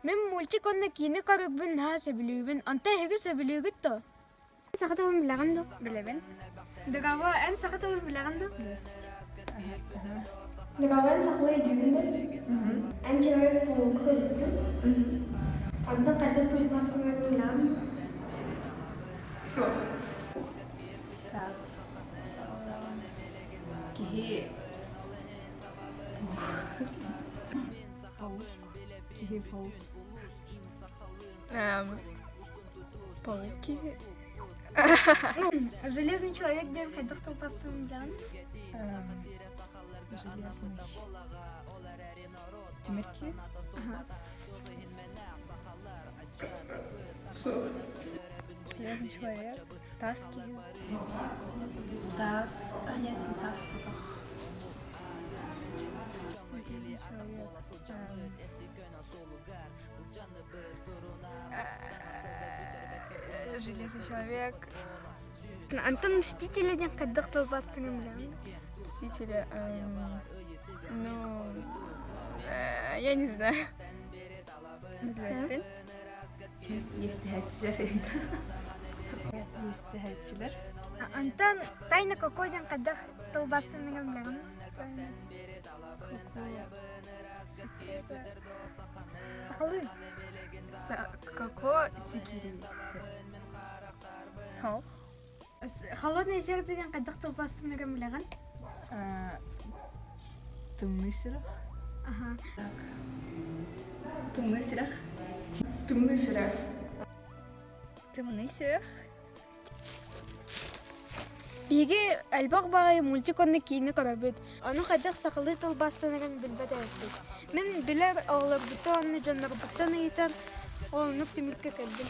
Мин мультик уонна киинэ көрөрбүн наһаа сөбүлүүбүн. Онтон эһиги сөбүлүүгүт дуо? Саха тылын билэҕин дуо? Билэбин. Дорообо, эн саха тылын билэҕин дуо? Дорообо, эн сахалыы өйдүүгүн дуо? Эн человек паук көрбүтүн? Онтон хайдах тылбаастанарын билэҕин дуо? Суох. Так. Киһи Паук. Киһи паук. Паук киһи. Железный человек диэн хайдах тылбаастыырын билэҕин? Железный. Тимир киһи. Железный человек. Таас киһи. Таас. А нет, не таас потох. Железный человек. Железный человек. Антон Мстители диэн хайдах тылбаастыырын билэҕин? Мстители. Ну, я не знаю. Билбэппин. Иэстэһээччилэр Иэстэһээччилэр. Антон Тайна Коко диэн хайдах тылбаастыырын билэҕин? Сахалыы. Коко сикири. Холодное сердце диэн хайдах тылбаастыырын билэҕин? Тымныы сүрэх. Аха. Тымныы сүрэх. Тымныы сүрэх. Тымныы сүрэх. Биһиги элбэх баҕайы мультик уонна киинэ көрөбүт. Ону хайдах сахалыы тылбаастанарын билбэт эбиппит. Мин билэр оҕолорбуттан уонна дьоннорбуттан ыйытан, ол оннук түмүккэ кэллим.